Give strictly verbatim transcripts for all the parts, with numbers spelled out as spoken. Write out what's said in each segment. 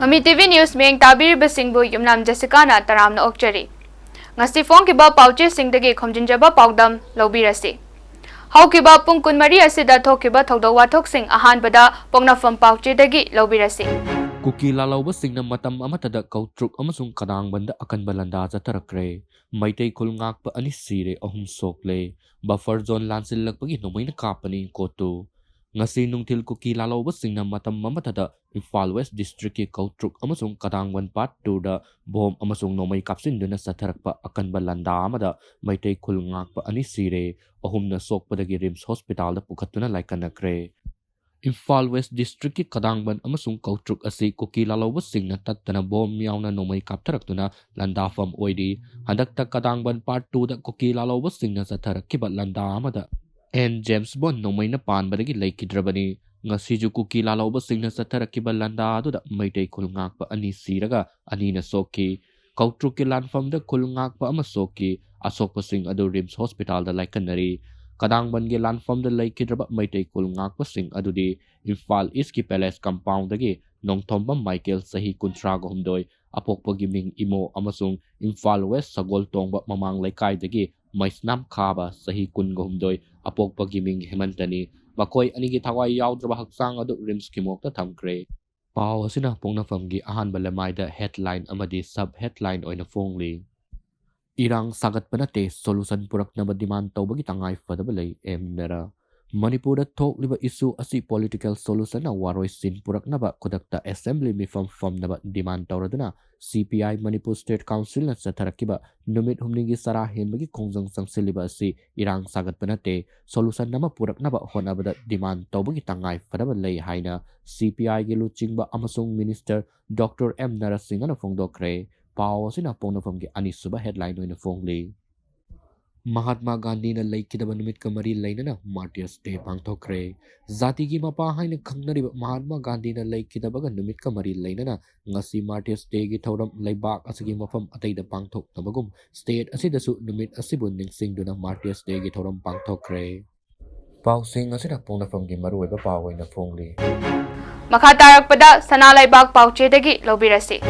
ꯃꯤ T V news ꯃꯤꯠꯌꯦꯡ ꯇꯥꯕꯤꯔꯤꯕꯁꯤꯡꯕꯨ ꯌꯨꯝꯅꯥꯝ ꯖꯦꯁꯤꯀꯥꯅ ꯇꯔꯥꯝꯅ ꯑꯣꯛꯆꯔꯤ꯫ ꯉꯁꯤ ꯐꯣꯡꯈꯤꯕ ꯄꯥꯎꯆꯦꯁꯤꯡꯗꯒꯤ ꯈꯣꯝꯖꯤꯟꯖꯕ ꯄꯥꯎꯗꯝ ꯂꯧꯕꯤꯔꯁꯤ꯫ ꯍꯧꯈꯤꯕ ꯄꯨꯡ ꯀꯨꯟꯃꯔꯤ ꯑꯁꯤꯗ ꯊꯣꯛꯈꯤꯕ ꯊꯧꯗꯣꯛ ꯋꯥꯊꯣꯛꯁꯤꯡ ꯑꯍꯥꯟꯕꯗ ꯄꯣꯛꯅꯐꯝ ꯄꯥꯎꯆꯦꯗꯒꯤ ꯂꯧꯕꯤꯔꯁꯤ꯫ ꯀꯨꯀꯤ ꯂꯥꯂꯧꯕꯁꯤꯡꯅ ꯃꯇꯝ ꯑꯃꯠꯇꯗ ꯀꯧꯇ꯭ꯔꯨꯛ ꯑꯃꯁꯨꯡ ꯀꯗꯥꯡꯕꯟꯗ ꯑꯀꯟꯕ ꯂꯥꯟꯗꯥ ꯆꯠꯊꯔꯛꯈ꯭ꯔꯦ꯫ ꯃꯩꯇꯩ ꯈꯨꯜ ꯉꯥꯛꯄ ꯑꯅꯤ ꯁꯤꯔꯦ, ꯑꯍꯨꯝ ꯁꯣꯛꯂꯦ꯫ Buffer zone ꯂꯥꯟꯁꯤꯜꯂꯛꯄꯒꯤ ꯅꯣꯡꯃꯩꯅ ꯀꯥꯞꯄꯅꯤ, ꯀꯣꯇꯨ꯫ ꯉꯁꯤ ꯅꯨꯡꯊꯤꯜ ꯀꯨꯀꯤ ꯂꯥꯂꯧꯕꯁꯤꯡꯅ ꯃꯇꯝ ꯑꯃꯠꯇꯗ ꯏꯝꯐꯥꯜ ꯋꯦꯁ ꯗꯤꯁꯇ꯭ꯔꯤꯛꯀꯤ ꯀꯧꯇ꯭ꯔꯨꯛ ꯑꯃꯁꯨꯡ ꯀꯗꯥꯡꯕꯟ ꯄꯥꯔꯠ ꯇꯨꯗ ꯕꯣꯝ ꯑꯃꯁꯨꯡ ꯅꯣꯡꯃꯩ ꯀꯥꯞꯁꯤꯟꯗꯨꯅ ꯆꯠꯊꯔꯛꯄ ꯑꯀꯟꯕ ꯂꯥꯟꯗꯥ ꯑꯃꯗ ꯃꯩꯇꯩ ꯈꯨꯜ ꯉꯥꯛꯄ ꯑꯅꯤ ꯁꯤꯔꯦ, ꯑꯍꯨꯝꯅ ꯁꯣꯛꯄꯗꯒꯤ ꯔꯤꯝꯁ ꯍꯣꯁꯄꯤꯇꯥꯜꯗ ꯄꯨꯈꯠꯇꯨꯅ ꯂꯥꯏꯀꯠꯅꯈ꯭ꯔꯦ꯫ ꯏꯝꯐꯥꯜ ꯋꯦꯁ ꯗꯤꯁꯇ꯭ꯔꯤꯛꯀꯤ ꯀꯗꯥꯡꯕꯟ ꯑꯃꯁꯨꯡ ꯀꯧꯇ꯭ꯔꯨꯛ ꯑꯁꯤ ꯀꯨꯀꯤ ꯂꯥꯂꯧꯕꯁꯤꯡꯅ ꯇꯠꯇꯅ ꯕꯣꯝ ꯌꯥꯎꯅ ꯅꯣꯡꯃꯩ ꯀꯥꯞꯊꯔꯛꯇꯨꯅ ꯂꯥꯟꯗꯥꯐꯝ ꯑꯣꯏꯔꯤ꯫ ꯍꯟꯗꯛꯇ ꯀꯗꯥꯡꯕꯟ ꯄꯥꯔꯠ ꯇꯨꯗ ꯀꯨꯀꯤ ꯂꯥꯂꯧꯕꯁꯤꯡꯅ ꯆꯠꯊꯔꯛꯈꯤꯕ ꯂꯥꯟꯗꯥ ꯑꯃꯗ ꯑꯦꯟ ꯖꯦꯝꯁ ꯕꯣꯟ ꯅꯣꯡꯃꯩꯅ ꯄꯥꯟꯕꯗꯒꯤ ꯂꯩꯈꯤꯗ꯭ꯔꯕꯅꯤ꯫ ꯉꯁꯤꯁꯨ ꯀꯨꯀꯤ ꯂꯥꯂꯧꯕꯁꯤꯡꯅ ꯆꯠꯊꯔꯛꯈꯤꯕ ꯂꯥꯟꯗꯥ ꯑꯗꯨꯗ ꯃꯩꯇꯩ ꯈꯨꯜ ꯉꯥꯛꯄ ꯑꯅꯤ ꯁꯤꯔꯒ ꯑꯅꯤꯅ ꯁꯣꯛꯈꯤ꯫ ꯀꯧꯇ꯭ꯔꯨꯛꯀꯤ ꯂꯥꯟꯐꯝꯗ ꯈꯨꯜ ꯉꯥꯛꯄ ꯑꯃ ꯁꯣꯛꯈꯤ꯫ ꯑꯁꯣꯛꯄꯁꯤꯡ ꯑꯗꯨ ꯔꯤꯝꯁ ꯍꯣꯁꯄꯤꯇꯥꯜꯗ ꯂꯥꯏꯀꯠꯅꯔꯤ꯫ ꯀꯗꯥꯡꯕꯟꯒꯤ ꯂꯥꯟꯐꯝꯗ ꯂꯩꯈꯤꯗ꯭ꯔꯕ ꯃꯩꯇꯩ ꯈꯨꯜ ꯉꯥꯛꯄꯁꯤꯡ ꯑꯗꯨꯗꯤ ꯏꯝꯐꯥꯜ ꯏꯁꯀꯤ ꯄꯦꯂꯦꯁ ꯀꯝꯄꯥꯎꯟꯗꯒꯤ ꯅꯣꯡꯊꯣꯝꯕꯝ ꯃꯥꯏꯀꯦꯜ, ꯆꯍꯤ ꯀꯨꯟꯊ꯭ꯔꯥꯒ ꯍꯨꯝꯗꯣꯏ, ꯑꯄꯣꯛꯄꯒꯤ ꯃꯤꯡ ꯏꯃꯣ, ꯑꯃꯁꯨꯡ ꯏꯝꯐꯥꯜ ꯋꯦꯁ ꯁꯒꯣꯜ ꯇꯣꯡꯕ ꯃꯃꯥꯡ ꯂꯩꯀꯥꯏꯗꯒꯤ ꯃꯩꯁꯅꯥꯝ ꯈꯥꯕ, ꯆꯍꯤ ꯀꯨꯟꯒ ꯍꯨꯝꯗꯣꯏ, ꯑꯄꯣꯛꯄꯒꯤ ꯃꯤꯡ ꯍꯦꯃꯟꯇꯅꯤ꯫ ꯃꯈꯣꯏ ꯑꯅꯤꯒꯤ ꯊꯋꯥꯏ ꯌꯥꯎꯗ꯭ꯔꯕ ꯍꯛꯆꯥꯡ ꯑꯗꯨ ꯔꯤꯝꯁꯀꯤ ꯃꯣꯔꯒꯇ ꯊꯝꯈ꯭ꯔꯦ꯫ ꯄꯥꯎ ꯑꯁꯤꯅ ꯄꯣꯛꯅꯐꯝꯒꯤ ꯑꯍꯥꯟꯕ ꯂꯃꯥꯏꯗ ꯍꯦꯗꯂꯥꯏꯟ ꯑꯃꯗꯤ ꯁꯕ ꯍꯦꯗꯂꯥꯏꯟ ꯑꯣꯏꯅ ꯐꯣꯡꯂꯤ꯫ ꯏꯔꯥꯡ ꯁꯥꯒꯠꯄ ꯅꯠꯇꯦ, ꯁꯣꯂꯨꯁꯟ ꯄꯨꯔꯛꯅꯕ ꯗꯤꯃꯥꯟ ꯇꯧꯕꯒꯤ ꯇꯉꯥꯏ ꯐꯗꯕ ꯂꯩ, ꯑꯦꯝ ꯅꯔꯥ꯫ ꯃꯅꯤꯄꯨꯔꯗ ꯊꯣꯛꯂꯤꯕ ꯏꯁꯨ ꯑꯁꯤ ꯄꯣꯂꯤꯇꯤꯀꯦꯜ ꯁꯣꯂꯨꯁꯟꯅ ꯋꯥꯔꯣꯏꯁꯤꯟ ꯄꯨꯔꯛꯅꯕ ꯈꯨꯗꯛꯇ ꯑꯦꯁꯦꯝꯕ꯭ꯂꯤ ꯃꯤꯐꯝ ꯐꯝꯅꯕ ꯗꯤꯃꯥꯟ ꯇꯧꯔꯗꯨꯅ ꯁꯤ ꯄꯤ ꯑꯥꯏ ꯃꯅꯤꯄꯨꯔ ꯁ꯭ꯇꯦꯠ ꯀꯥꯎꯟꯁꯤꯜꯅ ꯆꯠꯊꯔꯛꯈꯤꯕ ꯅꯨꯃꯤꯠ ꯍꯨꯝꯅꯤꯒꯤ ꯆꯔꯥ ꯍꯦꯟꯕꯒꯤ ꯈꯣꯡꯖꯪ ꯆꯪꯁꯤꯜꯂꯤꯕ ꯑꯁꯤ ꯏꯔꯥꯡ ꯁꯥꯒꯠꯄ ꯅꯠꯇꯦ, ꯁꯣꯂꯨꯁꯟ ꯑꯃ ꯄꯨꯔꯛꯅꯕ ꯍꯣꯠꯅꯕꯗ ꯗꯤꯃꯥꯟ ꯇꯧꯕꯒꯤ ꯇꯉꯥꯏ ꯐꯗꯕ ꯂꯩ ꯍꯥꯏꯅ ꯁꯤ ꯄꯤ ꯑꯥꯏꯒꯤ ꯂꯨꯆꯤꯡꯕ ꯑꯃꯁꯨꯡ ꯃꯤꯅꯤꯁꯇꯔ ꯗꯣꯛꯇꯔ ꯑꯦꯝ ꯅꯔꯁꯤꯡꯍꯅ ꯐꯣꯡꯗꯣꯛꯈ꯭ꯔꯦ꯫ ꯄꯥꯎ ꯑꯁꯤꯅ ꯄꯣꯛꯅꯐꯝꯒꯤ ꯑꯅꯤꯁꯨꯕ ꯍꯦꯗꯂꯥꯏꯟ ꯑꯣꯏꯅ ꯐꯣꯡꯂꯤ꯫ ꯃꯍꯥꯠꯃꯥ ꯒꯥꯟꯙꯤꯅ ꯂꯩꯈꯤꯗꯕ ꯅꯨꯃꯤꯠꯀ ꯃꯔꯤ ꯂꯩꯅꯅ ꯃꯥꯔꯇꯤꯌꯔꯁ ꯗꯦ ꯄꯥꯡꯊꯣꯛꯈ꯭ꯔꯦ꯫ ꯖꯥꯇꯤꯒꯤ ꯃꯄꯥ ꯍꯥꯏꯅ ꯈꯪꯅꯔꯤꯕ ꯃꯍꯥꯠꯃꯥ ꯒꯥꯟꯙꯤꯅ ꯂꯩꯈꯤꯗꯕꯒ ꯅꯨꯃꯤꯠꯀ ꯃꯔꯤ ꯂꯩꯅꯅ ꯉꯁꯤ ꯃꯥꯔꯇꯤꯌꯔꯁ ꯗꯦꯒꯤ ꯊꯧꯔꯝ ꯂꯩꯕꯥꯛ ꯑꯁꯤꯒꯤ ꯃꯐꯝ ꯑꯇꯩꯗ ꯄꯥꯡꯊꯣꯛꯅꯕꯒꯨꯝ ꯁ꯭ꯇꯦꯠ ꯑꯁꯤꯗꯁꯨ ꯅꯨꯃꯤꯠ ꯑꯁꯤꯕꯨ ꯅꯤꯡꯁꯤꯡꯗꯨꯅ ꯃꯥꯔꯇꯤꯌꯔꯁ ꯗꯦꯒꯤ ꯊꯧꯔꯝ ꯄꯥꯡꯊꯣꯛꯈ꯭ꯔꯦ꯫ ꯄꯥꯎꯁꯤꯡ ꯑꯁꯤꯅ ꯄꯣꯛꯅꯐꯝꯒꯤ ꯃꯔꯨꯑꯣꯏꯕ ꯄꯥꯎ ꯑꯣꯏꯅ ꯐꯣꯡꯂꯤ꯫ ꯃꯈꯥ ꯇꯥꯔꯛꯄꯗ ꯁꯅꯥ ꯂꯩꯕꯥꯛ ꯄꯥꯎꯆꯦꯗꯒꯤ ꯂꯧꯕꯤꯔꯁꯤ꯫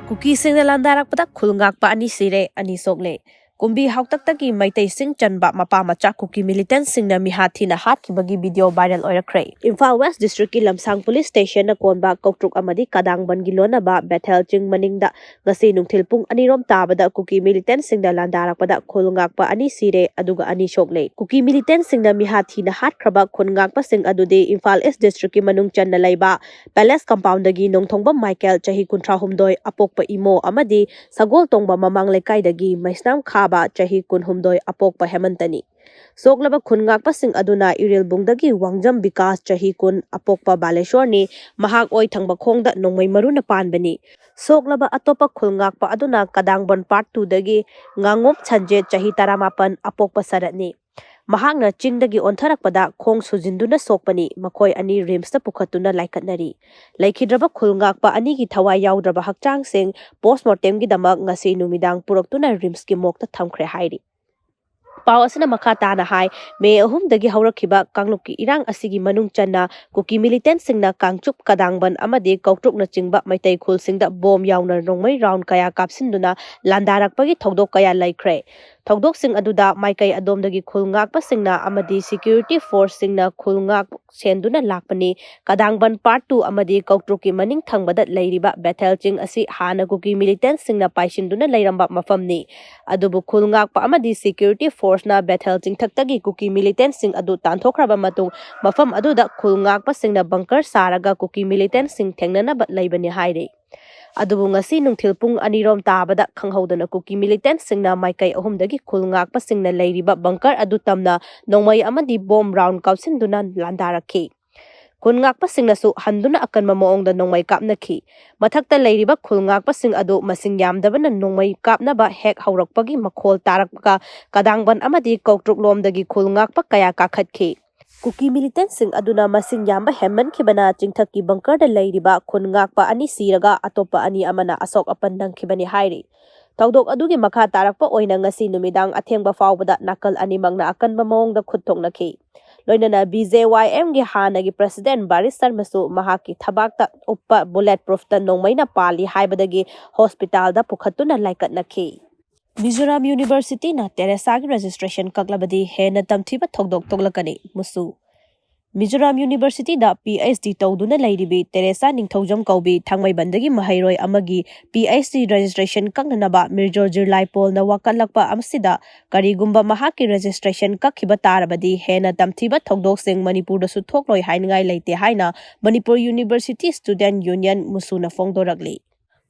ꯀꯨꯀꯤꯁꯤꯡꯅ ꯂꯥꯟꯗꯥꯔꯛꯄꯗ ꯈꯨꯜ ꯉꯥꯛꯄ ꯑꯅꯤ ꯁꯤꯔꯦ, ꯑꯅꯤ ꯁꯣꯛꯂꯦ꯫ ꯀꯨꯝꯕꯤ ꯍꯥꯎꯇꯛꯇꯒꯤ ꯃꯩꯇꯩꯁꯤꯡ ꯆꯟꯕ ꯃꯄꯥ ꯃꯆꯥ ꯀꯨꯀꯤ ꯃꯤꯂꯤꯇꯦꯟꯁꯤꯡꯅ ꯃꯤꯍꯥꯠ ꯊꯤꯅ ꯍꯥꯠꯈꯤꯕꯒꯤ ꯚꯤꯗꯤꯑꯣ ꯚꯥꯏꯔꯦꯜ ꯑꯣꯏꯔꯛꯈ꯭ꯔꯦ꯫ ꯏꯝꯐꯥꯜ ꯋꯦꯁ ꯗꯤꯁꯇ꯭ꯔꯤꯛꯀꯤ ꯂꯝꯁꯥꯡ ꯄꯨꯂꯤꯁ ꯁ꯭ꯇꯦꯁꯟꯅ ꯀꯣꯟꯕ ꯀꯧꯇ꯭ꯔꯨꯛ ꯑꯃꯗꯤ ꯀꯗꯥꯡꯕꯟꯒꯤ ꯂꯣꯟꯅꯕ ꯕꯦꯊꯦꯜ ꯆꯤꯡ ꯃꯅꯤꯡꯗ ꯉꯁꯤ ꯅꯨꯡꯊꯤꯜ ꯄꯨꯡ ꯑꯅꯤꯔꯣꯝ ꯇꯥꯕꯗ ꯀꯨꯀꯤ ꯃꯤꯂꯤꯇꯦꯟꯁꯤꯡꯅ ꯂꯥꯟꯗꯥꯔꯛꯄꯗ ꯈꯨꯜ ꯉꯥꯛꯄ ꯑꯅꯤ ꯁꯤꯔꯦ, ꯑꯗꯨꯒ ꯑꯅꯤ ꯁꯣꯛꯂꯦ꯫ ꯀꯨꯀꯤ ꯃꯤꯂꯤꯇꯦꯟꯁꯤꯡꯅ ꯃꯤꯍꯥꯠ ꯊꯤꯅ ꯍꯥꯠꯈ꯭ꯔꯕ ꯈꯨꯟ ꯉꯥꯛꯄꯁꯤꯡ ꯑꯗꯨꯗꯤ ꯏꯝꯐꯥꯜ ꯏꯁ ꯗꯤꯁꯇ꯭ꯔꯤꯛꯀꯤ ꯃꯅꯨꯡ ꯆꯟꯅ ꯂꯩꯕ ꯄꯦꯂꯦꯁ ꯀꯝꯄꯥꯎꯟꯗꯒꯤ ꯅꯣꯡꯊꯣꯡꯕꯝ ꯃꯥꯏꯀꯦꯜ, ꯆꯍꯤ ꯀꯨꯟꯊ꯭ꯔꯥ ꯍꯨꯝꯗꯣꯏ, ꯑꯄꯣꯛꯄ ꯏꯃꯣ, ꯑꯃꯗꯤ ꯁꯒꯣꯜ ꯇꯣꯡꯕ ꯃꯃꯥꯡ ꯂꯩꯀꯥꯏꯗꯒꯤ ꯃꯩꯁꯅꯥꯝ ꯈꯥꯕ, ꯆꯍꯤ ꯀꯨꯟꯍꯨꯝꯗꯣꯏ, ꯑꯄꯣꯛꯄ ꯍꯦꯃꯟꯇꯅꯤ꯫ ꯁꯣꯛꯂꯕ ꯈꯨꯟ ꯉꯥꯛꯄꯁꯤꯡ ꯑꯗꯨꯅ ꯏꯔꯤꯜꯕꯨꯡꯗꯒꯤ ꯋꯥꯡꯖꯝ ꯕꯤꯀꯥꯁ, ꯆꯍꯤ ꯀꯨꯟ, ꯑꯄꯣꯛꯄ ꯕꯥꯂꯦꯁꯣꯔꯅꯤ, ꯃꯍꯥꯛ ꯑꯣꯏ ꯊꯪꯕ ꯈꯣꯡꯗ ꯅꯣꯡꯃꯩ ꯃꯔꯨꯅ ꯄꯥꯟꯕꯅꯤ꯫ ꯁꯣꯛꯂꯕ ꯑꯇꯣꯞꯄ ꯈꯨꯜ ꯉꯥꯛꯄ ꯑꯗꯨꯅ ꯀꯗꯥꯡꯕꯟ ꯄꯥꯔꯠ ꯇꯨꯗꯒꯤ ꯉꯥꯉꯣꯝ ꯁꯟꯖꯦꯠ, ꯆꯍꯤ ꯇꯔꯥꯃꯥꯄꯟ, ꯑꯄꯣꯛꯄ ꯁꯔꯠꯅꯤ꯫ ꯃꯍꯥꯛꯅ ꯆꯤꯡꯗꯒꯤ ꯑꯣꯟꯊꯔꯛꯄꯗ ꯈꯣꯡ ꯁꯨꯖꯤꯟꯗꯨꯅ ꯁꯣꯛꯄꯅꯤ꯫ ꯃꯈꯣꯏ ꯑꯅꯤ ꯔꯤꯝꯁꯇ ꯄꯨꯈꯠꯇꯨꯅ ꯂꯥꯏꯀꯠꯅꯔꯤ꯫ ꯂꯩꯈꯤꯗ꯭ꯔꯕ ꯈꯨꯜ ꯉꯥꯛꯄ ꯑꯅꯤꯒꯤ ꯊꯋꯥꯏ ꯌꯥꯎꯗ꯭ꯔꯕ ꯍꯛꯆꯥꯡꯁꯤꯡ ꯄꯣꯁꯃꯣꯔꯇꯦꯝꯒꯤꯗꯃꯛ ꯉꯁꯤ ꯅꯨꯃꯤꯗꯥꯡ ꯄꯨꯔꯛꯇꯨꯅ ꯔꯤꯝꯁꯀꯤ ꯃꯣꯔꯒꯇ ꯊꯝꯈ꯭ꯔꯦ ꯍꯥꯏꯔꯤ꯫ ꯄꯥꯎ ꯑꯁꯤꯅ ꯃꯈꯥ ꯇꯥꯅ ꯍꯥꯏ, ꯃꯦ ꯑꯍꯨꯝꯗꯒꯤ ꯍꯧꯔꯛꯈꯤꯕ ꯀꯥꯡꯂꯨꯞꯀꯤ ꯏꯔꯥꯡ ꯑꯁꯤꯒꯤ ꯃꯅꯨꯡ ꯆꯟꯅ ꯀꯨꯀꯤ ꯃꯤꯂꯤꯇꯦꯟꯁꯤꯡꯅ ꯀꯥꯡꯆꯨꯞ, ꯀꯗꯥꯡꯕꯟ ꯑꯃꯗꯤ ꯀꯧꯇ꯭ꯔꯨꯛꯅꯆꯤꯡꯕ ꯃꯩꯇꯩ ꯈꯨꯜꯁꯤꯡꯗ ꯕꯣꯝ ꯌꯥꯎꯅ ꯅꯣꯡꯃꯩ ꯔꯥꯎꯟ ꯀꯌꯥ ꯀꯥꯞꯁꯤꯟꯗꯨꯅ ꯂꯥꯟꯗꯥꯔꯛꯄꯒꯤ ꯊꯧꯗꯣꯛ ꯀꯌꯥ ꯂꯩꯈ꯭ꯔꯦ꯫ ꯊꯧꯗꯣꯛꯁꯤꯡ ꯑꯗꯨꯗ ꯃꯥꯏꯀꯩ ꯑꯗꯣꯝꯗꯒꯤ ꯈꯨꯜ ꯉꯥꯛꯄꯁꯤꯡꯅ ꯑꯃꯗꯤ ꯁꯦꯀ꯭ꯌꯨꯔꯤꯇꯤ ꯐꯣꯔꯁꯁꯤꯡꯅ ꯈꯨꯜ ꯉꯥꯛ ꯁꯦꯟꯗꯨꯅ ꯂꯥꯛꯄꯅꯤ꯫ ꯀꯗꯥꯡꯕꯟ ꯄꯥꯔꯠ ꯇꯨ ꯑꯃꯗꯤ ꯀꯧꯇ꯭ꯔꯨꯛꯀꯤ ꯃꯅꯤꯡ ꯊꯪꯕꯗ ꯂꯩꯔꯤꯕ ꯕꯦꯊꯦꯜ ꯆꯤꯡ ꯑꯁꯤ ꯍꯥꯟꯅ ꯀꯨꯀꯤ ꯃꯤꯂꯤꯇꯦꯟꯁꯤꯡꯅ ꯄꯥꯏꯁꯤꯟꯗꯨꯅ ꯂꯩꯔꯝꯕ ꯃꯐꯝꯅꯤ꯫ ꯑꯗꯨꯕꯨ ꯈꯨꯜ ꯉꯥꯛꯄ ꯑꯃꯗꯤ ꯁꯦꯀ꯭ꯌꯨꯔꯤꯇꯤ ꯐꯣꯔꯁꯅ ꯕꯦꯊꯦꯜ ꯆꯤꯡꯊꯛꯇꯒꯤ ꯀꯨꯀꯤ ꯃꯤꯂꯤꯇꯦꯟꯁꯤꯡ ꯑꯗꯨ ꯇꯥꯟꯊꯣꯛꯈ꯭ꯔꯕ ꯃꯇꯨꯡ, ꯃꯐꯝ ꯑꯗꯨꯗ ꯈꯨꯜ ꯉꯥꯛꯄꯁꯤꯡꯅ ꯕꯪꯀꯔ ꯁꯥꯔꯒ ꯀꯨꯀꯤ ꯃꯤꯂꯤꯇꯦꯟꯁꯤꯡ ꯊꯦꯡꯅꯅꯕ ꯂꯩꯕꯅꯤ ꯍꯥꯏꯔꯤ꯫ ꯑꯗꯨꯕꯨ ꯉꯁꯤ ꯅꯨꯡꯊꯤꯜ ꯄꯨꯡ ꯑꯅꯤꯔꯣꯝ ꯇꯥꯕꯗ ꯈꯪꯍꯧꯗꯅ ꯀꯨꯀꯤ ꯃꯤꯂꯤꯇꯦꯟꯁꯤꯡꯅ ꯃꯥꯏꯀꯩ ꯑꯍꯨꯝꯗꯒꯤ ꯈꯨꯜ ꯉꯥꯛꯄꯁꯤꯡꯅ ꯂꯩꯔꯤꯕ ꯕꯪꯀꯔ ꯑꯗꯨ ꯇꯝꯅ ꯅꯣꯡꯃꯩ ꯑꯃꯗꯤ ꯕꯣꯝ ꯔꯥꯎꯟ ꯀꯥꯞꯁꯤꯟꯗꯨꯅ ꯂꯥꯟꯗꯥꯔꯛꯈꯤ꯫ ꯈꯨꯟ ꯉꯥꯛꯄꯁꯤꯡꯅꯁꯨ ꯍꯟꯗꯨꯅ ꯑꯀꯟꯕ ꯃꯑꯣꯡꯗ ꯅꯣꯡꯃꯩ ꯀꯥꯞꯅꯈꯤ꯫ ꯃꯊꯛꯇ ꯂꯩꯔꯤꯕ ꯈꯨꯜ ꯉꯥꯛꯄꯁꯤꯡ ꯑꯗꯨ ꯃꯁꯤꯡ ꯌꯥꯝꯗꯕꯅ ꯅꯣꯡꯃꯩ ꯀꯥꯞꯅꯕ ꯍꯦꯛ ꯍꯧꯔꯛꯄꯒꯤ ꯃꯈꯣꯜ ꯇꯥꯔꯛꯄꯒ ꯀꯗꯥꯡꯕꯟ ꯑꯃꯗꯤ ꯀꯧꯇ꯭ꯔꯨꯛ ꯂꯣꯝꯗꯒꯤ ꯈꯨꯜ ꯉꯥꯛꯄ ꯀꯌꯥ ꯀꯥꯈꯠꯈꯤ꯫ ꯀꯨꯀꯤ ꯃꯤꯂꯤꯇꯦꯟꯁꯤꯡ ꯑꯗꯨꯅ ꯃꯁꯤꯡ ꯌꯥꯝꯕ ꯍꯦꯟꯃꯟꯈꯤꯕꯅ ꯆꯤꯡꯊꯛꯀꯤ ꯕꯪꯀꯔꯗ ꯂꯩꯔꯤꯕ ꯈꯨꯟ ꯉꯥꯛꯄ ꯑꯅꯤ ꯁꯤꯔꯒ ꯑꯇꯣꯞꯄ ꯑꯅꯤ ꯑꯃꯅ ꯑꯁꯣꯛ ꯑꯄꯟ ꯅꯪꯈꯤꯕꯅꯤ ꯍꯥꯏꯔꯤ꯫ ꯊꯧꯗꯣꯛ ꯑꯗꯨꯒꯤ ꯃꯈꯥ ꯇꯥꯔꯛꯄ ꯑꯣꯏꯅ ꯉꯁꯤ ꯅꯨꯃꯤꯗꯥꯡ ꯑꯊꯦꯡꯕ ꯐꯥꯎꯕꯗ ꯅꯥꯀꯜ ꯑꯅꯤꯃꯛꯅ ꯑꯀꯟꯕ ꯃꯑꯣꯡꯗ ꯈꯨꯠ ꯊꯣꯛꯅꯈꯤ꯫ ꯂꯣꯏꯅꯅ B J Y M ꯒꯤ ꯍꯥꯟꯅꯒꯤ president ꯕꯥꯔꯤꯁ ꯁꯔꯃꯁꯨ ꯃꯍꯥꯛꯀꯤ ꯊꯕꯥꯛꯇ ꯎꯞꯄ bullet proofꯇ ꯅꯣꯡꯃꯩꯅ ꯄꯥꯜꯂꯤ ꯍꯥꯏꯕꯗꯒꯤ hospitalꯗ ꯄꯨꯈꯠꯇꯨꯅ ꯂꯥꯏꯀꯠꯅꯈꯤ꯫ ꯃꯤꯖꯣꯔꯥꯝ Universityꯅ ꯇꯦꯔꯦꯁꯥꯒꯤ registration ꯀꯛꯂꯕꯗꯤ ꯍꯦꯟꯅ ꯇꯝꯊꯤꯕ ꯊꯧꯗꯣꯛ ꯊꯣꯛꯂꯛꯀꯅꯤ, ꯃꯨꯁꯨ꯫ ꯃꯤꯖꯣꯔꯥꯝ Universityꯗ P H D ꯇꯧꯗꯨꯅ ꯂꯩꯔꯤꯕꯤ ꯇꯦꯔꯦꯁꯥ ꯅꯤꯡꯊꯧꯖꯝ ꯀꯧꯕꯤ ꯊꯥꯡꯃꯩꯕꯟꯗꯒꯤ ꯃꯍꯩꯔꯣꯏ ꯑꯃꯒꯤ P H D registration ꯀꯛꯅꯅꯕ ꯃꯤꯖꯣ ꯖꯤꯔꯂꯥꯏꯄꯣꯜꯅ ꯋꯥꯀꯠꯂꯛꯄ ꯑꯁꯤꯗ ꯀꯔꯤꯒꯨꯝꯕ ꯃꯍꯥꯛꯀꯤ registration ꯀꯛꯈꯤꯕ ꯇꯥꯔꯕꯗꯤ ꯍꯦꯟꯅ ꯇꯝꯊꯤꯕ ꯊꯧꯗꯣꯛꯁꯤꯡ ꯃꯅꯤꯄꯨꯔꯗꯁꯨ ꯊꯣꯛꯂꯣꯏ ꯍꯥꯏꯅꯤꯡꯉꯥꯏ ꯂꯩꯇꯦ ꯍꯥꯏꯅ Manipur University Student Union ꯃꯨꯁꯨꯅ ꯐꯣꯡꯗꯣꯔꯛꯂꯤ꯫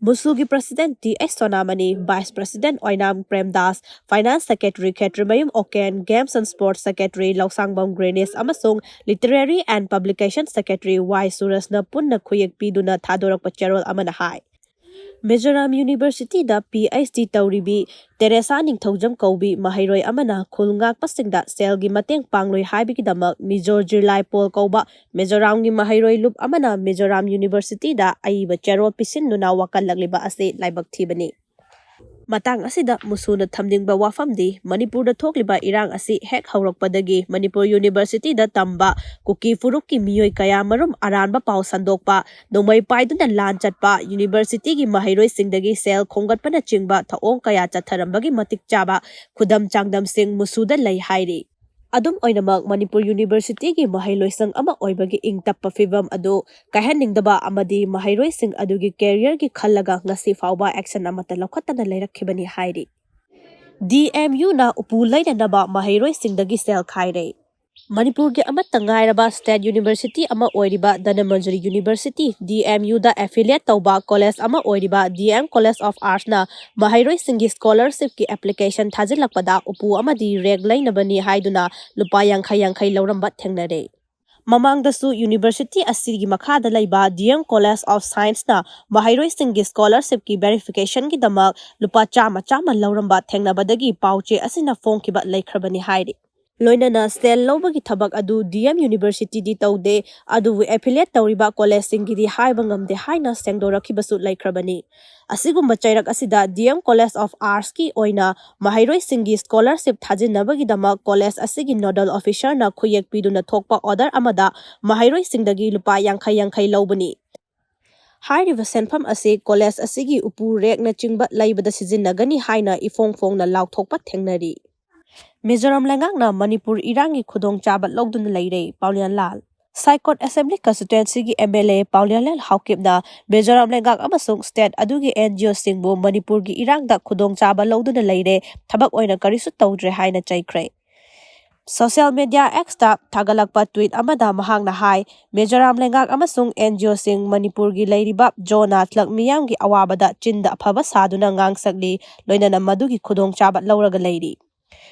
ꯃꯨꯁꯨꯒꯤ president T H ꯁꯣꯅꯥꯃꯅꯤ, vice president Oinam ꯄ꯭ꯔꯦꯝꯗꯥꯁ, finance secretary Khetrimayum ꯑꯣꯀꯦꯟ, games and sports secretary Lousangbam ꯒ꯭ꯔꯦꯅꯤꯁ ꯑꯃꯁꯨꯡ literary and publication secretary Y ꯁꯨꯔꯖꯅ ꯄꯨꯟꯅ ꯈꯨꯌꯦꯛ ꯄꯤꯗꯨꯅ ꯊꯥꯗꯣꯔꯛꯄ ꯆꯦꯔꯣꯜ ꯑꯃꯅ ꯍꯥꯏ, ꯃꯤꯖꯣꯔꯥꯝ Universityꯗ P H D ꯇꯧꯔꯤꯕꯤ ꯇꯦꯔꯦꯁꯥ ꯅꯤꯡꯊꯧꯖꯝ ꯀꯧꯕꯤ ꯃꯍꯩꯔꯣꯏ ꯑꯃꯅ ꯈꯨꯜ ꯉꯥꯛꯄꯁꯤꯡꯗ ꯁꯦꯜꯒꯤ ꯃꯇꯦꯡ ꯄꯥꯡꯂꯣꯏ ꯍꯥꯏꯕꯒꯤꯗꯃꯛ ꯃꯤꯖꯣ ꯖꯤꯔꯂꯥꯏꯄꯣꯜ ꯀꯧꯕ ꯃꯤꯖꯣꯔꯥꯝꯒꯤ ꯃꯍꯩꯔꯣꯏ ꯂꯨꯞ ꯑꯃꯅ ꯃꯤꯖꯣꯔꯥꯝ Universityꯗ ꯑꯏꯕ ꯆꯦꯔꯣꯜ ꯄꯤꯁꯤꯟꯗꯨꯅ ꯋꯥꯀꯠꯂꯛꯂꯤꯕ ꯑꯁꯤ ꯂꯥꯏꯕꯛ ꯊꯤꯕꯅꯤ꯫ ꯃꯇꯥꯡ ꯑꯁꯤꯗ ꯃꯨꯁꯨꯅ ꯊꯝꯅꯤꯡꯕ ꯋꯥꯐꯝꯗꯤ ꯃꯅꯤꯄꯨꯔꯗ ꯊꯣꯛꯂꯤꯕ ꯏꯔꯥꯡ ꯑꯁꯤ ꯍꯦꯛ ꯍꯧꯔꯛꯄꯗꯒꯤ ꯃꯅꯤꯄꯨꯔ Universityꯗ ꯇꯝꯕ ꯀꯨꯀꯤ ꯐꯨꯔꯨꯞꯀꯤ ꯃꯤꯑꯣꯏ ꯀꯌꯥ ꯃꯔꯨꯝ ꯑꯔꯥꯟꯕ ꯄꯥꯎ ꯁꯟꯗꯣꯛꯄ, ꯅꯣꯡꯃꯩ ꯄꯥꯏꯗꯨꯅ ꯂꯥꯟ ꯆꯠꯄ, Universityꯒꯤ ꯃꯍꯩꯔꯣꯏꯁꯤꯡꯗꯒꯤ ꯁꯦꯜ ꯈꯣꯝꯒꯠꯄꯅꯆꯤꯡꯕ ꯊꯧꯑꯣꯡ ꯀꯌꯥ ꯆꯠꯊꯔꯝꯕꯒꯤ ꯃꯇꯤꯛ ꯆꯥꯕ ꯈꯨꯗꯝ ꯆꯥꯡꯗꯝꯁꯤꯡ ꯃꯨꯁꯨꯗ ꯂꯩ ꯍꯥꯏꯔꯤ꯫ ꯑꯗꯨꯝ ꯑꯣꯏꯅꯃꯛ, ꯃꯅꯤꯄꯨꯔ Universityꯒꯤ ꯃꯍꯩꯂꯣꯏꯁꯪ ꯑꯃ ꯑꯣꯏꯕꯒꯤ ꯏꯪ ꯇꯞꯄ ꯐꯤꯕꯝ ꯑꯗꯨ ꯀꯥꯏꯍꯟꯅꯤꯡꯗꯕ ꯑꯃꯗꯤ ꯃꯍꯩꯔꯣꯏꯁꯤꯡ ꯑꯗꯨꯒꯤ careerꯒꯤ ꯈꯜꯂꯒ ꯉꯁꯤ ꯐꯥꯎꯕ action ꯑꯃꯠꯇ ꯂꯧꯈꯠꯇꯅ ꯂꯩꯔꯛꯈꯤꯕꯅꯤ ꯍꯥꯏꯔꯤ꯫ D M Uꯅ ꯎꯄꯨ ꯂꯩꯅꯅꯕ ꯃꯍꯩꯔꯣꯏꯁꯤꯡꯗꯒꯤ ꯁꯦꯜ ꯈꯥꯏꯔꯦ꯫ ꯃꯅꯤꯄꯨꯔꯒꯤ ꯑꯃꯠꯇ ꯉꯥꯏꯔꯕ state university ꯑꯃ ꯑꯣꯏꯔꯤꯕ Dhanamanjuri University, D M Uꯗ affiliate ꯇꯧꯕ college ꯑꯃ ꯑꯣꯏꯔꯤꯕ D M College of Artsꯅ ꯃꯍꯩꯔꯣꯏꯁꯤꯡꯒꯤ scholarshipꯀꯤ application ꯊꯥꯖꯤꯜꯂꯛꯄꯗ ꯎꯄꯨ ꯑꯃꯗꯤ ꯔꯦꯛ ꯂꯩꯅꯕꯅꯤ ꯍꯥꯏꯗꯨꯅ ꯂꯨꯄꯥ ꯌꯥꯡꯈꯩ ꯌꯥꯡꯈꯩ ꯂꯧꯔꯝꯕ ꯊꯦꯡꯅꯔꯦ꯫ ꯃꯃꯥꯡꯗꯁꯨ university ꯑꯁꯤꯒꯤ ꯃꯈꯥꯗ ꯂꯩꯕ D M College of Scienceꯅ ꯃꯍꯩꯔꯣꯏꯁꯤꯡꯒꯤ scholarshipꯀꯤ verificationꯒꯤꯗꯃꯛ ꯂꯨꯄꯥ ꯆꯥꯝꯃ ꯆꯥꯝꯃ ꯂꯧꯔꯝꯕ ꯊꯦꯡꯅꯕꯗꯒꯤ ꯄꯥꯎ ꯆꯦ ꯑꯁꯤꯅ ꯐꯣꯡꯈꯤꯕ ꯂꯩꯈ꯭ꯔꯕꯅꯤ ꯍꯥꯏꯔꯤ꯫ ꯂꯣꯏꯅꯅ ꯁꯦꯜ ꯂꯧꯕꯒꯤ ꯊꯕꯛ ꯑꯗꯨ ꯗꯤ ꯑꯦꯝ ꯌꯨꯅꯤꯚꯔꯁꯤꯇꯤꯗꯤ ꯇꯧꯗꯦ, ꯑꯗꯨꯕꯨ ꯑꯦꯐꯤꯂꯤꯌꯦꯠ ꯇꯧꯔꯤꯕ ꯀꯣꯂꯦꯖꯁꯤꯡꯒꯤꯗꯤ ꯍꯥꯏꯕ ꯉꯝꯗꯦ ꯍꯥꯏꯅ ꯁꯦꯡꯗꯣꯔꯛꯈꯤꯕꯁꯨ ꯂꯩꯈ꯭ꯔꯕꯅꯤ꯫ ꯑꯁꯤꯒꯨꯝꯕ ꯆꯩꯔꯛ ꯑꯁꯤꯗ ꯗꯤ ꯑꯦꯝ ꯀꯣꯂꯦꯖ ꯑꯣꯐ ꯑꯥꯔꯠꯁꯀꯤ ꯑꯣꯏꯅ ꯃꯍꯩꯔꯣꯏꯁꯤꯡꯒꯤ ꯁ꯭ꯀꯣꯂꯔꯁꯤꯞ ꯊꯥꯖꯤꯟꯅꯕꯒꯤꯗꯃꯛ ꯀꯣꯂꯦꯖ ꯑꯁꯤꯒꯤ ꯅꯣꯗꯜ ꯑꯣꯐꯤꯁꯔꯅ ꯈꯨꯌꯦꯛ ꯄꯤꯗꯨꯅ ꯊꯣꯛꯄ ꯑꯣꯔꯗꯔ ꯑꯃꯗ ꯃꯍꯩꯔꯣꯏꯁꯤꯡꯗꯒꯤ ꯂꯨꯄꯥ ꯌꯥꯡꯈꯩ ꯌꯥꯡꯈꯩ ꯂꯧꯕꯅꯤ꯫ ꯍꯥꯏꯔꯤꯕ ꯁꯦꯟꯐꯝ ꯑꯁꯤ ꯀꯣꯂꯦꯖ ꯑꯁꯤꯒꯤ ꯎꯄꯨ ꯔꯦꯛꯅꯆꯤꯡꯕ ꯂꯩꯕꯗ ꯁꯤꯖꯤꯟꯅꯒꯅꯤ ꯍꯥꯏꯅ ꯏꯐꯣꯡ ꯐꯣꯡꯅ ꯂꯥꯎꯊꯣꯛꯄ ꯊꯦꯡꯅꯔꯤ꯫ ꯃꯤꯖꯣꯔꯥꯝ ꯂꯩꯉꯥꯛꯅ ꯃꯅꯤꯄꯨꯔ ꯏꯔꯥꯡꯒꯤ ꯈꯨꯗꯣꯡꯆꯥꯕ ꯂꯧꯗꯨꯅ ꯂꯩꯔꯦ, ꯄꯥꯎꯅꯤꯌꯥꯟ ꯂꯥꯜ꯫ ꯁꯥꯏꯀꯣꯠ ꯑꯦꯁꯦꯝꯕ꯭ꯂꯤ ꯀꯟꯁꯇꯤꯇ꯭ꯋꯦꯟꯁꯤꯒꯤ ꯑꯦꯝ ꯑꯦꯜ ꯑꯦ ꯄꯥꯎꯅꯤꯌꯥꯟ ꯂꯥꯜ ꯍꯥꯎꯀꯤꯞꯅ ꯃꯤꯖꯣꯔꯥꯝ ꯂꯩꯉꯥꯛ ꯑꯃꯁꯨꯡ ꯁ꯭ꯇꯦꯠ ꯑꯗꯨꯒꯤ ꯑꯦꯟ ꯖꯤ ꯑꯣꯁꯤꯡꯕꯨ ꯃꯅꯤꯄꯨꯔꯒꯤ ꯏꯔꯥꯡꯗ ꯈꯨꯗꯣꯡꯆꯥꯕ ꯂꯧꯗꯨꯅ ꯂꯩꯔꯦ, ꯊꯕꯛ ꯑꯣꯏꯅ ꯀꯔꯤꯁꯨ ꯇꯧꯗ꯭ꯔꯦ ꯍꯥꯏꯅ ꯆꯩꯈ꯭ꯔꯦ꯫ ꯁꯣꯁꯤꯌꯦꯜ ꯃꯤꯗꯤꯌꯥ ꯑꯦꯛꯁꯇ ꯊꯥꯒꯠꯂꯛꯄ ꯇ꯭ꯋꯤꯠ ꯑꯃꯗ ꯃꯍꯥꯛꯅ ꯍꯥꯏ, ꯃꯤꯖꯣꯔꯥꯝ ꯂꯩꯉꯥꯛ ꯑꯃꯁꯨꯡ ꯑꯦꯟ ꯖꯤ ꯑꯣꯁꯤꯡ ꯃꯅꯤꯄꯨꯔꯒꯤ ꯂꯩꯔꯤꯕ ꯖꯣ ꯅꯥꯊꯂꯛ ꯃꯤꯌꯥꯝꯒꯤ ꯑꯋꯥꯕꯗ ꯆꯤꯟꯗ ꯑꯐꯕ ꯁꯥꯗꯨꯅ ꯉꯥꯡꯁꯛꯂꯤ, ꯂꯣꯏꯅꯅ ꯃꯗꯨꯒꯤ ꯈꯨꯗꯣꯡꯆꯥꯕ ꯂꯧꯔꯒ ꯂꯩꯔꯤ꯫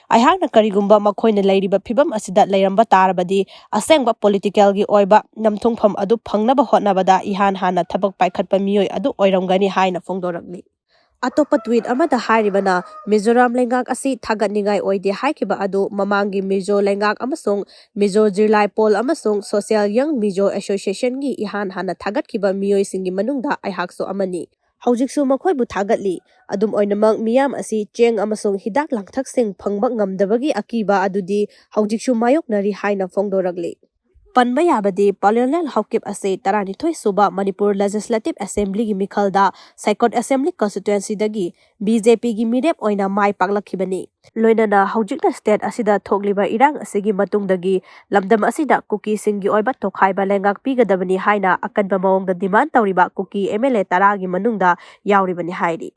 ꯑꯩꯍꯥꯛꯅ ꯀꯔꯤꯒꯨꯝꯕ ꯃꯈꯣꯏꯅ ꯂꯩꯔꯤꯕ ꯐꯤꯚꯝ ꯑꯁꯤꯗ ꯂꯩꯔꯝꯕ ꯇꯥꯔꯕꯗꯤ, ꯑꯁꯦꯡꯕ ꯄꯣꯂꯤꯇꯤꯀꯦꯜꯒꯤ ꯑꯣꯏꯕ ꯅꯝꯊꯨꯡꯐꯝ ꯑꯗꯨ ꯐꯪꯅꯕ ꯍꯣꯠꯅꯕꯗ ꯏꯍꯥꯟ ꯍꯥꯟꯅ ꯊꯕꯛ ꯄꯥꯏꯈꯠꯄ ꯃꯤꯑꯣꯏ ꯑꯗꯨ ꯑꯣꯏꯔꯝꯒꯅꯤ ꯍꯥꯏꯅ ꯐꯣꯡꯗꯣꯔꯛꯂꯤ꯫ ꯑꯇꯣꯞꯄ ꯇ꯭ꯋꯤꯠ ꯑꯃꯗ ꯍꯥꯏꯔꯤꯕꯅ, ꯃꯤꯖꯣꯔꯥꯝ ꯂꯩꯉꯥꯛ ꯑꯁꯤ ꯊꯥꯒꯠꯅꯤꯡꯉꯥꯏ ꯑꯣꯏꯗꯦ ꯍꯥꯏꯈꯤꯕ ꯑꯗꯨ ꯃꯃꯥꯡꯒꯤ ꯃꯤꯖꯣ ꯂꯩꯉꯥꯛ ꯑꯃꯁꯨꯡ ꯃꯤꯖꯣ ꯖꯤꯔꯂꯥꯏꯄꯣꯜ ꯑꯃꯁꯨꯡ ꯁꯣꯁꯤꯌꯦꯜ ꯌꯪ ꯃꯤꯖꯣ ꯑꯦꯁꯣꯁꯤꯌꯦꯁꯟꯒꯤ ꯏꯍꯥꯟ ꯍꯥꯟꯅ ꯊꯥꯒꯠꯈꯤꯕ ꯃꯤꯑꯣꯏꯁꯤꯡꯒꯤ ꯃꯅꯨꯡꯗ ꯑꯩꯍꯥꯛꯁꯨ ꯑꯃꯅꯤ꯫ ꯍꯧꯖꯤꯛꯁꯨ ꯃꯈꯣꯏꯕꯨ ꯊꯥꯒꯠꯂꯤ꯫ ꯑꯗꯨꯝ ꯑꯣꯏꯅꯃꯛ, ꯃꯤꯌꯥꯝ ꯑꯁꯤ ꯆꯦꯡ ꯑꯃꯁꯨꯡ ꯍꯤꯗꯥꯛ ꯂꯥꯡꯊꯛꯁꯤꯡ ꯐꯪꯕ ꯉꯝꯗꯕꯒꯤ ꯑꯀꯤꯕ ꯑꯗꯨꯗꯤ ꯍꯧꯖꯤꯛꯁꯨ ꯃꯥꯌꯣꯛꯅꯔꯤ ꯍꯥꯏꯅ ꯐꯣꯡꯗꯣꯔꯛꯂꯤ꯫ ꯄꯟꯕ ꯌꯥꯕꯗꯤ, ꯄꯥꯎꯂꯦꯟꯂꯦꯜ ꯍꯥꯎꯀꯤꯞ ꯑꯁꯤ ꯇꯔꯥꯅꯤꯊꯣꯏ ꯁꯨꯕ ꯃꯅꯤꯄꯨꯔ ꯂꯦꯖꯤꯁꯂꯦꯇꯤꯚ ꯑꯦꯁꯦꯝꯕ꯭ꯂꯤꯒꯤ ꯃꯤꯈꯜꯗ ꯁꯥꯏꯀꯣꯠ ꯑꯦꯁꯦꯝꯕ꯭ꯂꯤ ꯀꯟꯁꯇꯤꯇ꯭ꯋꯦꯟꯁꯤꯗꯒꯤ ꯕꯤ ꯖꯦ ꯄꯤꯒꯤ ꯃꯤꯔꯦꯞ ꯑꯣꯏꯅ ꯃꯥꯏ ꯄꯥꯛꯂꯛꯈꯤꯕꯅꯤ꯫ ꯂꯣꯏꯅꯅ ꯍꯧꯖꯤꯛꯅ ꯁ꯭ꯇꯦꯠ ꯑꯁꯤꯗ ꯊꯣꯛꯂꯤꯕ ꯏꯔꯥꯡ ꯑꯁꯤꯒꯤ ꯃꯇꯨꯡꯗꯒꯤ ꯂꯝꯗꯝ ꯑꯁꯤꯗ ꯀꯨꯀꯤꯁꯤꯡꯒꯤ ꯑꯣꯏꯕ ꯇꯣꯈꯥꯏꯕ ꯂꯩꯉꯥꯛ ꯄꯤꯒꯗꯕꯅꯤ ꯍꯥꯏꯅ ꯑꯀꯟꯕ ꯃꯑꯣꯡꯗ ꯗꯤꯃꯥꯟ ꯇꯧꯔꯤꯕ ꯀꯨꯀꯤ ꯑꯦꯝ ꯑꯦꯜ ꯑꯦ ꯇꯔꯥꯒꯤ ꯃꯅꯨꯡꯗ ꯌꯥꯎꯔꯤꯕꯅꯤ ꯍꯥꯏꯔꯤ꯫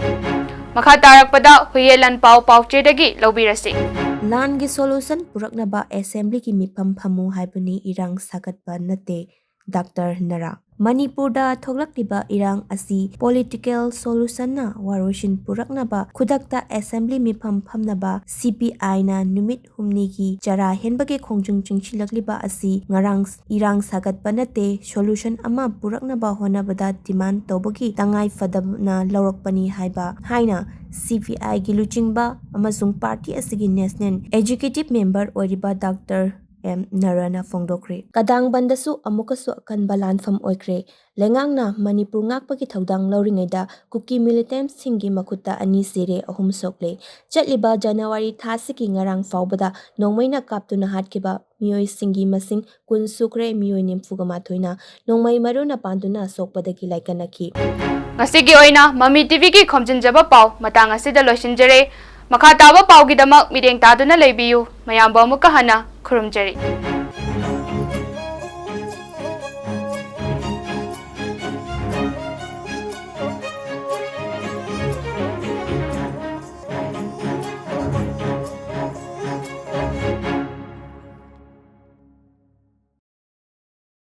ꯃꯈꯥ ꯇꯥꯔꯛꯄꯗ ꯍꯨꯏꯌꯦꯟ ꯂꯥꯟꯄꯥꯎ ꯄꯥꯎꯆꯦꯗꯒꯤ ꯂꯧꯕꯤꯔꯁꯤ꯫ ꯂꯥꯟꯒꯤ ꯁꯣꯂꯨꯁꯟ ꯄꯨꯔꯛꯅꯕ ꯑꯦꯁꯦꯝꯕ꯭ꯂꯤꯒꯤ ꯃꯤꯐꯝ ꯐꯝꯃꯨ ꯍꯥꯏꯕꯅꯤ, ꯏꯔꯥꯡ ꯁꯥꯒꯠꯄ ꯅꯠꯇꯦ, ꯗꯥꯛꯇꯔ ꯅꯔꯥ꯫ ꯃꯅꯤꯄꯨꯔꯗ ꯊꯣꯛꯂꯛꯂꯤꯕ ꯏꯔꯥꯡ ꯑꯁꯤ political solutionꯅ ꯋꯥꯔꯣꯏꯁꯤꯟ ꯄꯨꯔꯛꯅꯕ ꯈꯨꯗꯛꯇ assembly ꯃꯤꯐꯝ ꯐꯝꯅꯕ CPIꯅ ꯅꯨꯃꯤꯠ ꯍꯨꯝꯅꯤꯒꯤ ꯆꯔꯥ ꯍꯦꯟꯕꯒꯤ ꯈꯣꯡꯖꯪ ꯆꯪꯁꯤꯜꯂꯛꯂꯤꯕ ꯑꯁꯤ ꯉꯔꯥꯡ ꯏꯔꯥꯡ ꯁꯥꯒꯠꯄ ꯅꯠꯇꯦ, solution ꯑꯃ ꯄꯨꯔꯛꯅꯕ ꯍꯣꯠꯅꯕꯗ demand ꯇꯧꯕꯒꯤ ꯇꯉꯥꯏ ꯐꯗꯕꯅ ꯂꯧꯔꯛꯄꯅꯤ ꯍꯥꯏꯕ ꯍꯥꯏꯅ CPIꯒꯤ ꯂꯨꯆꯤꯡꯕ ꯑꯃꯁꯨꯡ party ꯑꯁꯤꯒꯤ national executive member ꯑꯣꯏꯔꯤꯕ Doctor ꯑꯦꯝ ꯅꯔꯥꯅ ꯐꯣꯡꯗꯣꯛꯈ꯭ꯔꯦ꯫ ꯀꯗꯥꯡ ꯕꯟꯗꯁꯨ ꯑꯃꯨꯛꯀꯁꯨ ꯑꯀꯟꯕ ꯂꯥꯟꯐꯝ ꯑꯣꯏꯈ꯭ꯔꯦ꯫ ꯂꯩꯉꯥꯛꯅ ꯃꯅꯤꯄꯨꯔ ꯉꯥꯛꯄꯒꯤ ꯊꯧꯗꯥꯡ ꯂꯧꯔꯤꯉꯩꯗ ꯀꯨꯀꯤ militantꯁꯤꯡꯒꯤ ꯃꯈꯨꯠꯇ ꯑꯅꯤ ꯁꯤꯔꯦ, ꯑꯍꯨꯝ ꯁꯣꯛꯂꯦ꯫ ꯆꯠꯂꯤꯕ ꯖꯅꯋꯥꯔꯤ ꯊꯥꯁꯤꯒꯤ ꯉꯔꯥꯡ ꯐꯥꯎꯕꯗ ꯅꯣꯡꯃꯩꯅ ꯀꯥꯞꯇꯨꯅ ꯍꯥꯠꯈꯤꯕ ꯃꯤꯑꯣꯏꯁꯤꯡꯒꯤ ꯃꯁꯤꯡ ꯀꯨꯟ ꯁꯨꯈ꯭ꯔꯦ, ꯃꯤꯑꯣꯏ ꯅꯤꯐꯨꯒ ꯃꯥꯊꯣꯏꯅ ꯅꯣꯡꯃꯩ ꯃꯔꯨꯅ ꯄꯥꯟꯗꯨꯅ ꯁꯣꯛꯄꯗꯒꯤ ꯂꯥꯏꯀꯠꯅꯈꯤ꯫ ꯉꯁꯤꯒꯤ ꯑꯣꯏꯅ ꯃꯃꯤ TVꯒꯤ ꯈꯣꯝꯖꯤꯟꯖꯕ ꯄꯥꯎ ꯃꯇꯥꯡ ꯑꯁꯤꯗ ꯂꯣꯏꯁꯤꯟꯖꯔꯦ꯫ ꯃꯈꯥ ꯇꯥꯕ ꯄꯥꯎꯒꯤꯗꯃꯛ ꯃꯤꯠꯌꯦꯡ ꯇꯥꯗꯨꯅ ꯂꯩꯕꯤꯌꯨ꯫ ꯃꯌꯥꯝꯕꯨ ꯑꯃꯨꯛꯀ ꯍꯟꯅ ꯈꯨꯔꯨꯝꯖꯔꯤ꯫